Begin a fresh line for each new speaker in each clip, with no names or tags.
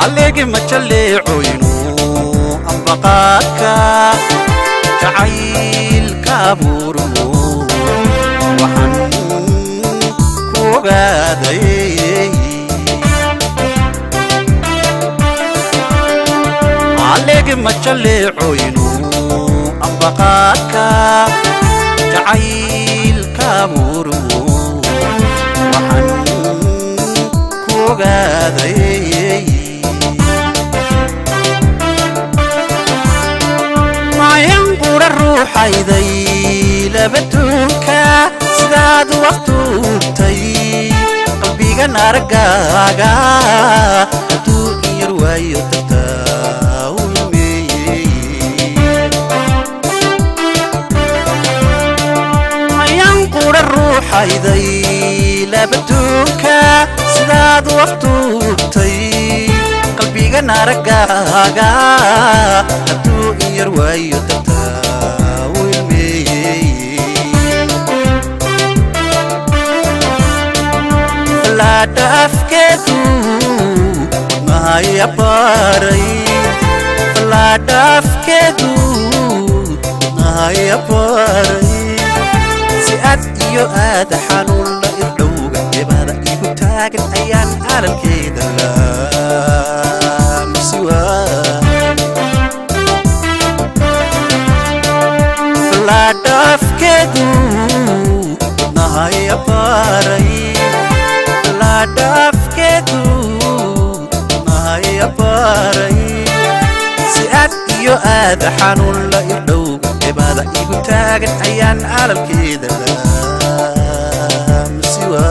Alleegi ma jalleecoynu ambaqaadka jacaylka abuurmo waxaan ku ogaaday. Alleegi ma jalleecoynu ambaqaadka jacaylka abuurmo waxaan ku ogaaday. Mayan qura ruuxayday labaduunka sidaad waqtuubtay qalbigan araggaaga hadduu in yar waayo dartaa u ilmeeyey. Mayan qura ruuxayday labaduunka sidaad waqtuubtay qalbigan araggaaga hadduu in yar waayo dartaa u ilmeeyey. Fallaadha afkeedu wadnahaya baaray, fallaadha afkeedu wadnahaya baaray, si aad iyo aada xanuun la irdhowga ebaada igu taagan ayaan alalkeeda laamsiwa. Fallaadha afkeedu wadnahaya baaray, fallaadha afkeedu wadnahaya baaray, si aad iyo aada xanuun la irdhowga ebaada igu taagan ayaan alalkeeda laamsiwa.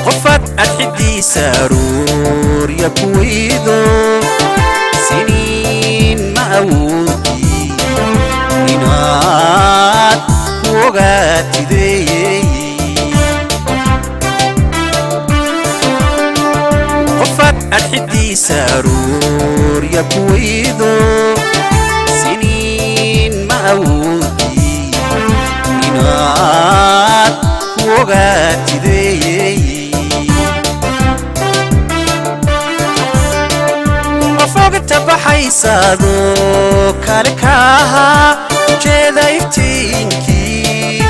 Qofaad adxidiisa aroorya kuweydo siniin ma awoodi inaad ku ogaatidey. Qofaad adxidiisa aroorya kuweydo siniin ma awoodi inaad ku ogaatidey. Qofogta baxaysaadoo kale kaaha ujeeda iftiinkii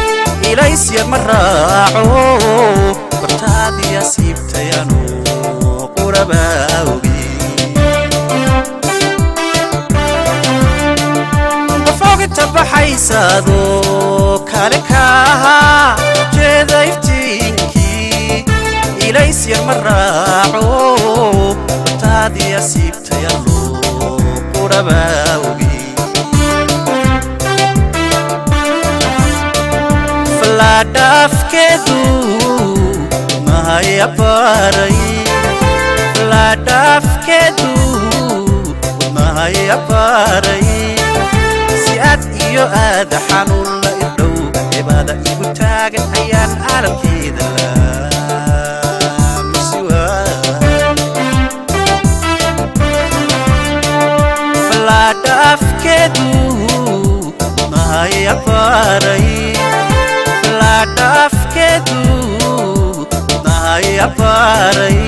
ilaysya ma raaco bartaadiya siibtayanu qurabaa ogi. Qofogta baxaysaadoo kale kaaha ujeeda iftiinkii ilaysya ma raaco bartaadiya siibtayanu qurabaa ogi. Fallaadha afkeedu wadnahaya baaray, fallaadha afkeedu wadnahaya baaray, si aad iyo aada xanuun la irdhowga ebaada igu taagan ayaan alalkeeda laamsiwa. Fallaadha afkeedu wadnahaya baaray, fallaadha afkeedu wadnahaya baaray,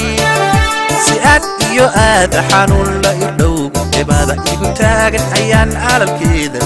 si aad iyo aada xanuun la irdhowga ebaada igu taagan ayaan alalkeeda